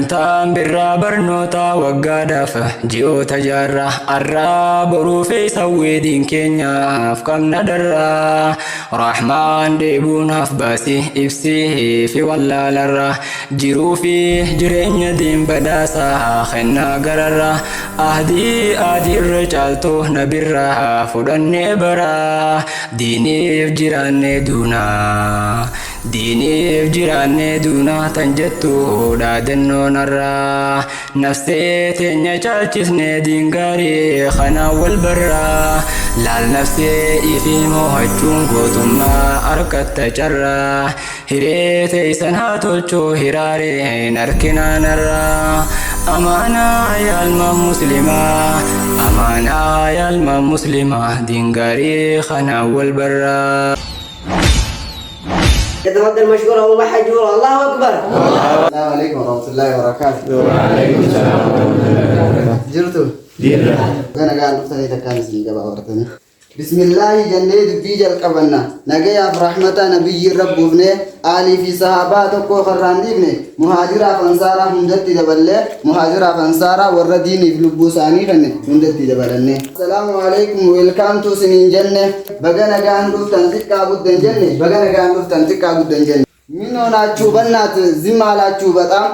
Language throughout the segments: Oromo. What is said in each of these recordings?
Gamtaan birraa barnoota waggaadhaaf ji'oota jaarraa arraa boruu fi sawweediin keenyaaf qabna darraa Rahmaan deebuunaaf baasi ibsii fi wallaalarraa jiruu fi jireenya diin badhaasaa kennaa gararraa ahdii adii irra caaltuu nabirraa fudhannee baraa diiniif jiraannee duunaa diiniif jiraannee duunaa tan jettu dhaadannoon har'aa nafsee teenya caalchisnee diin gaarii kanaan wal barraa laal nafsee ifii moo'achuun gootummaa harkatta carraa hiree teessan haa tolchuu hiraareen harkinaan har'aa amaanaa yaalma muslimaa amaanaa yaalma muslimaa diin gaarii kanaan wal barraa. يتفضل مشكورا ومحجورا. الله اكبر. السلام عليكم ورحمة الله وبركاته. وعليكم السلام ورحمة الله وبركاته. Jirtu? Jirra. Gana gaan dhuftanii takkaan isin gabaa hortanii. Bismillaahi jennee dubbii jalqabanna. Nagayaaf rahmata nabiyyi irra buufne, aalii fi sahaabaa tokko karraan dhiifne, muhaajiraaf ansaaraa hundatti daballee, muhaajiraaf ansaaraa warra diiniif lubbuu isaanii kenne hundatti dabalanne. Assalaamu alaikum, welcome to isiniin jenne, baga nagaan dhuftan xiqqaa guddan jenne, baga nagaan dhuftan xiqqaa guddan jenne. ምን ሆናችሁ በናት ዝም አላችሁ በጣም?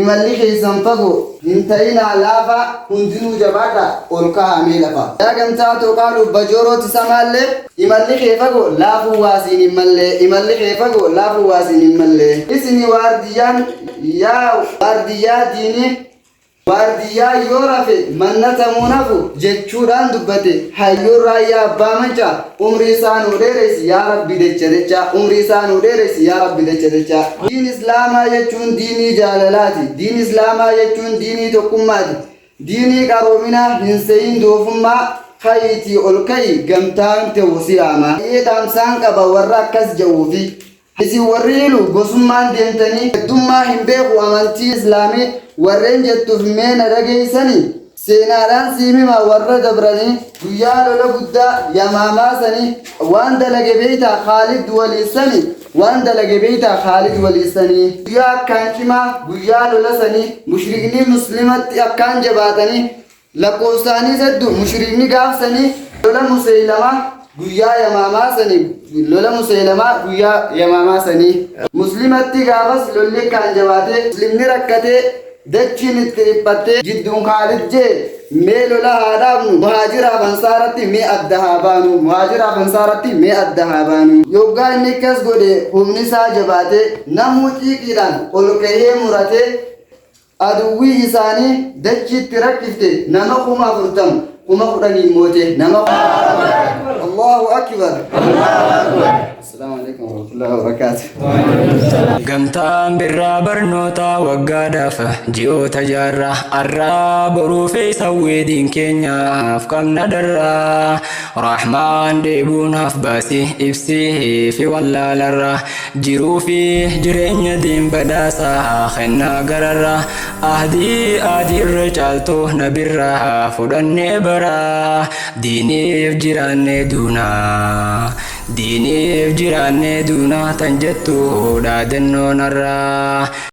Imalli keessan fagoo hin ta'inaa laafaa, hundinuu jabaadha ol kaa'amee lafa. Yaa gamtaa tuqaaluuf bajooroo tisamaallee, imalli kee fagoo laafuu waasiin hin mallee, imalli kee fagoo laafuu waasiin hin mallee. Isini waardiyyaan, yaa waardiyyaa diinii, waardiyyaa yoo rafe mannatamuu nafu jechuudhaan dubbate hayyoon Raayyaa Abbaa Mancaa. Umrii isaa nuu dheeressi yaa Rabbi decha decha, umrii isaa nuu dheeressi yaa Rabbi decha decha. Diin Islaamaa jechuun diinii jaalalaati. Diin Islaamaa jechuun diinii tokkummaati, diinii qaroominaa hin seyin doofummaa. Kayiitii ol ka'i, gamtaan ta'u si'aama. Baay'ee dhaamsaan qaba warra akkas jedhuufi. Isin warri ilu gosummaan deemtanii heddummaa hin beeku amantii Islaamii warreen jettuuf, mee na dhageessanii, seenaadhaan siimima warra dabranii. Guyyaa lola guddaa Yamaamaa sanii waan dalage beeytaa Khaalid waliissanii? Waan dalage beeytaa Khaalid waliissanii? Guyyaa akkaan cimaa, guyyaa lola sanii, mushrikni muslimatti akkaan jabaatanii, lakkoofsaanii hedduu mushrikni gaafsanii. Lola Museylamaa guyyaa Yamaamaa sanii, lola Museylamaa guyyaa Yamaamaa sanii, muslimatti gaafas lolli akkaan jabaatee, muslimni rakkatee, dachiin itti dhiphattee jidduun Khaalid jee, mee lola haa dhaabnu, muhaajiraaf ansaaratti mee adda haa baanu, muhaajiraaf ansaaratti mee adda haa baanu. Yoggaa inni akkas godhe humni isaa jabaatee, namuu xiiqiidhaan ol ka'ee muratee, aduwwii isaanii dachiitti rakkifte, nama 40,000 10,000 moote nama. Allahu akbar. Assalaamu alaikum warahmatullahi wabarakatuh. Gamtaan birraa barnoota waggaadhaaf ji'oota jaarraa arraa boruu fi sawweediin keenyaaf qabna darraa Rahmaan deebuunaaf baasi ibsii fi wallaalarraa jiruu fi jireenya diin badhaasaa kennaa gararraa ahdii adii irra caaltuu nabirraa fudhannee baraa diiniif jiraannee duunaa diiniif jiraannee duunaa tan jettu dhaadannoon har'aa.